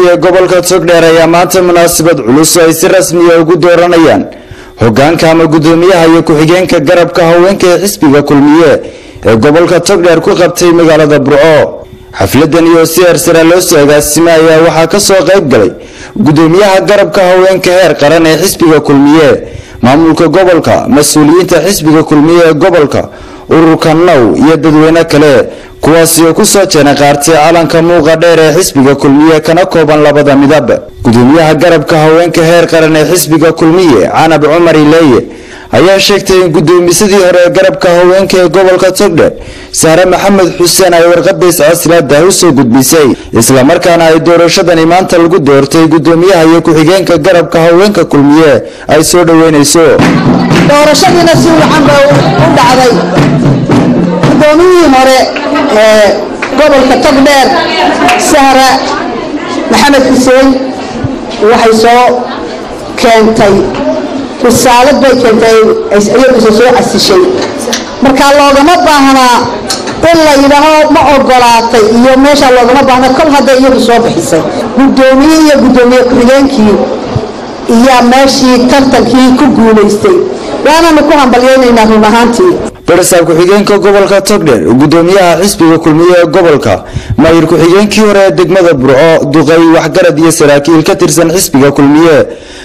Kulmiye gobolka Togdheer ayaa maanta munaasabad culus oo ay si rasmi ah ugu dooranayaan hogaanka ama gudoomiyaha iyo ku-xigeenka garabka haweenka ee xisbiga Kulmiye ee gobolka Togdheer ku qabtay magaalada Burco. Xafladan iyo si heersare loo soo agaasimay ayaa waxaa ka soo qayb galay gudoomiyaha garabka haweenka heer qaran ee xisbiga Kulmiye, maamulka gobolka, mas'uuliyiinta xisbiga Kulmiye ee gobolka, ururka Now iyo dadweyne kale, kuwaasi oo ku soo jeena qaartay calanka muuqa dheer ee xisbiga Kulmiye kana kooban labada midab. Gudoomiyaha garabka haweenka heer qaran ee xisbiga Kulmiye Canab Cumar Ileeye ayaa sheegtay in gudoomisadii hore ee garabka haweenka ee gobolka Togdheer Sahre Maxamed Xuseen ay warqadiisa casilaada u soo gudbisay, isla markaana ay doorashadani maanta lagu doortay gudoomiyaha iyo ku-xigeenka garabka haweenka Kulmiye ay soo dhaweynayso. Doorashadiina si wacan bay u dhacday. Gudoomiyihii hore ee gobolka Togdheer Sahre Maxamed Xuseen waxay soo keentay risaalad bay keentay iyadu soo casishay. Marka loogama baahnaa in la yidhaaho ma ogolaatay iyo meesha loogama baahna, kol hadday iyadu soo bixisay. Gudoomiye iyo gudoomiye ku-xigeenkii iyo meeshii tartankii ku guulaystay waananu ku hambalyaynaynaa run ahaantii. Barisaab ku-xigeenka gobolka Togdheer, gudoomiyaha xisbiga Kulmiye ee gobolka, maayir ku-xigeenkii hore ee degmada Burco, duqay waxgarad iyo saraakiil ka tirsan xisbiga Kulmiye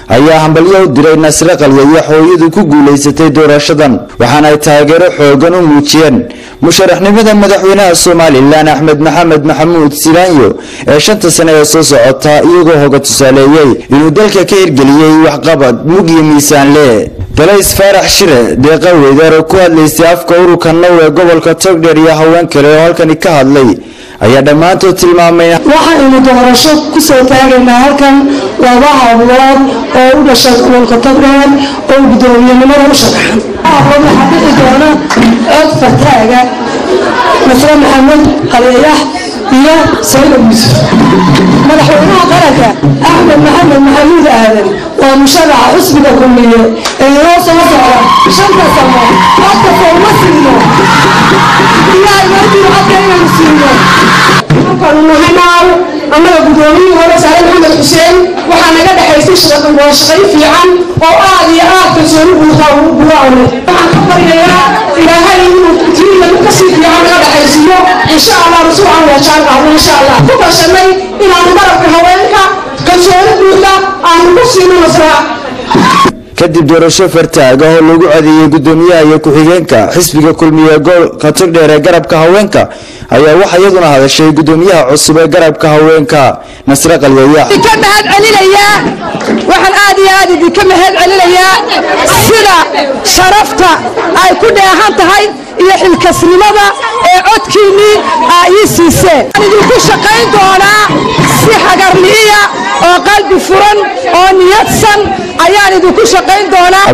ayaa hambalyo u diray Nasre Qalyaye hooyadu ku guulaysatay doorashadan, waxaana ay taageero xoogan u muujiyeen musharaxnimada madaxweynaha Somaliland Axmed Maxamed Maxamuud Silaanyo ee 5 sano ee soo socota, iyagoo hoga tusaaleeyay inuu dalka ka hirgeliyey waxqabad mug iyo miisaan leh. Dalays Faarax Shire deeqa weydaar oo ku hadlaysay afka ururka Now ee gobolka Togdheer iyo haween kale oo halkani ka hadlay ayaa dhammaantood tilmaamay waxaynu doorasho ku soo taagaynaa halkan laba hablood oo u dhashay gobolka Togdheer oo gudoomiyenimada u sharaxan. Hablood waxaa dhici doona cod fataaga Nasre Maxamed Qalyayax iyo Saciid Yuusuf. Madaxweynaha qaranka Axmed Maxamed Maxamuud Aadan waa musharaxa xisbiga Kulmiye ee inoo soo socda 5 sano. Codka sooma siino, ilaahay markii codka inaynu siino. Markaanu nahay Now, annaga gudoomiyihii hore Sahre Maxamed Xuseen waxaa naga dhexaysay wada shaqayn fiican oo aad iyo aad kalsooni buuxa ugu buucane. Waxaan ka baryayaa ilaahay inuu tiina mid kasii fiican naga dhexaysiiyo insha Allah, rasuulcan waa jaan qaadno insha Allah. Ku tashanay inaanu garabka haweenka kalsooni buuxda aanu ku siino Nasra. Kadib doorasho fartaag ah oo lagu codeeyay gudoomiyaha iyo ku-xigeenka xisbiga Kulmiye gobolka Togdheer ee garabka haweenka ayaa waxa iyaduna hadashay gudoomiyaha cusub ee garabka haweenka Nasre Qalyayax. Idinka mahad celinayaa, waxaan aad iyo aad idinka mahad celinayaa sida sharafta ay ku dheehan tahay iyo xilkasnimada ee codkiinnii aa ii siiseen. Waxaan idinku shaqayn doonaa si hagarli'iya oo qalbi furan oo niyadsan ayaan idinku shaqayn doonaa.